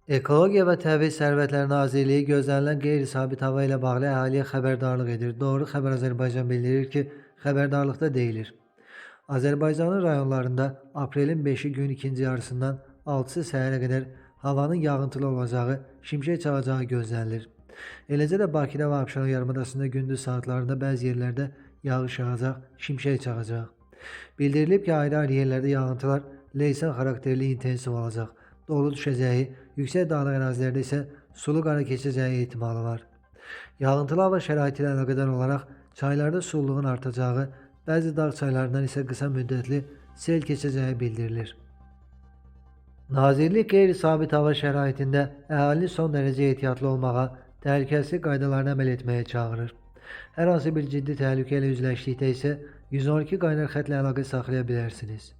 Ekologiya və Təbii Sərvətlər Nazirliyi gözlənilən qeyri-sabit hava ilə bağlı əhaliyə xəbərdarlıq edir. Doğru Xəbər Azərbaycan bildirir ki, xəbərdarlıqda deyilir: Azərbaycanın rayonlarında aprelin 5-i gün ikinci yarısından 6-sı səhərə qədər havanın yağıntılı olacağı, şimşək çaxacağı gözlənilir. Eləcə də Bakıda və Abşeron yarımadasında gündüz saatlarında bəzi yerlərdə yağış yağacaq, şimşək çaxacaq. Bildirilib ki, ayrı-ayrı yerlərdə yağıntılar leysan xarakterli intensiv olacaq. Dolu düşəcəyi, yüksək dağlıq ərazilərdə isə sulu qara keçəcəyi ehtimalı var. Yağıntılı hava şəraiti ilə əlaqədar olaraq çaylarda sululuğun artacağı, bəzi dağ çaylarından isə qısa müddətli sel keçəcəyi bildirilir. Nazirlik qeyri-sabit hava şəraitində əhalini son dərəcə ehtiyatlı olmağa, təhlükəsizlik qaydalarına əməl etməyə çağırır. Hər hansı bir ciddi təhlükə ilə üzləşdikdə isə 112 qaynar xətlə əlaqə saxlaya bilərsiniz.